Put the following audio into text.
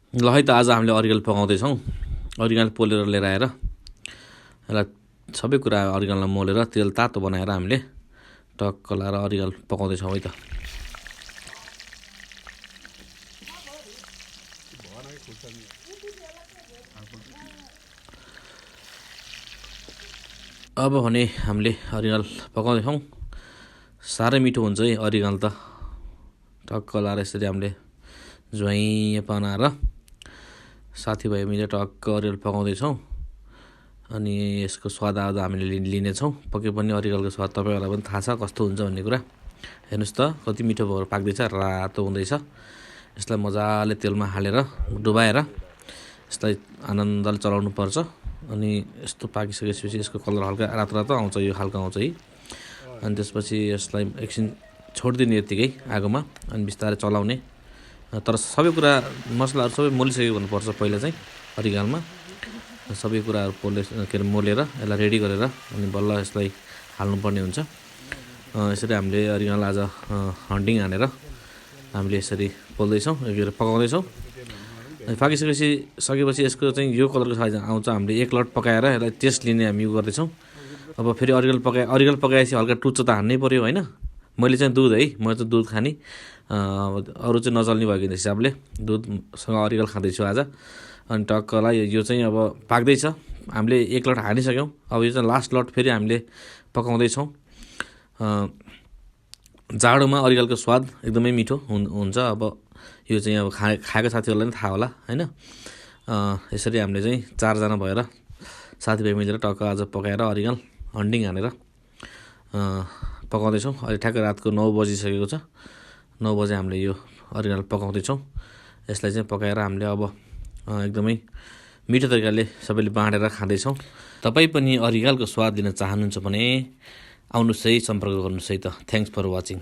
ल है त आज हामीले अरिगल पकाउँदैछौँ। अरिगल पोलेर लिएर आएर यसलाई सबै कुरा अरिगललाई मोलेर तेल तातो बनाएर हामीले टक्क लाएर अरिगल पकाउँदैछौँ है त। अब भने हामीले अरिगल पकाउँदैछौँ। साह्रै मिठो हुन्छ है अरिगल त। टक्क लाएर यसरी हामीले ज्वाइँ बनाएर साथीभाइ मिलेर टक्क अरिगल पकाउँदैछौँ। अनि यसको स्वाद आज हामीले लिनेछौँ। पक्कै पनि अरिगलको स्वाद तपाईँहरूलाई पनि थाहा छ कस्तो हुन्छ भन्ने कुरा। हेर्नुहोस् त कति मिठो भएर पाक्दैछ, रातो हुँदैछ। यसलाई मजाले तेलमा हालेर डुबाएर यसलाई आनन्दले चलाउनु पर्छ। अनि यस्तो पाकिसकेपछि यसको कलर हल्का रातो रातो आउँछ, यो खालको आउँछ है। अनि त्यसपछि यसलाई एकछिन छोडिदिने यत्तिकै आगोमा अनि बिस्तारै चलाउने। तर सबै कुरा मसलाहरू सबै मोलिसकेको हुनुपर्छ पहिला चाहिँ अरिगलमा। सबै कुराहरू मोलेर यसलाई रेडी गरेर अनि बल्ल यसलाई हाल्नुपर्ने हुन्छ। यसरी हामीले अरिगल आज हन्डिङ हानेर हामीले यसरी पोल्दैछौँ, पकाउँदैछौँ। सकेपछि यसको चाहिँ यो कलरको साइज आउँछ। हामीले एक लट पकाएर यसलाई टेस्ट लिने हामी यो गर्दैछौँ। अब फेरि अरिगल पकाएपछि हल्का टुच्चो त हान्नै पऱ्यो होइन। मैले चाहिँ दुध है, म चाहिँ दुध खाने, अरू चाहिँ नचल्ने भएको हिसाबले दुधसँग अरिगल खाँदैछु आज। अनि टक्कलाई यो चाहिँ अब पाक्दैछ। हामीले एक लट हानिसक्यौँ। अब यो चाहिँ लास्ट लट फेरि हामीले पकाउँदैछौँ। जाडोमा अरिगलको स्वाद एकदमै मिठो हुन्छ। अब यो चाहिँ अब खाएको साथीहरूलाई पनि थाहा होला होइन। यसरी हामीले चाहिँ 4 जना भएर साथीभाइ मिलेर टक्क आज पकाएर अरिगल हन्डिङ हानेर पकाउँदैछौँ। अहिले ठ्याक्कै रातको 9 बजिसकेको छ। 9 बजे हामीले यो अरिगल पकाउँदैछौँ। यसलाई चाहिँ पकाएर हामीले अब एकदमै मिठो तरिकाले सबैले बाँडेर खाँदैछौँ। तपाईँ पनि अरिगलको स्वाद लिन चाहनुहुन्छ भने आउनुहोस् है, सम्पर्क गर्नुहोस् है त। Thanks for watching.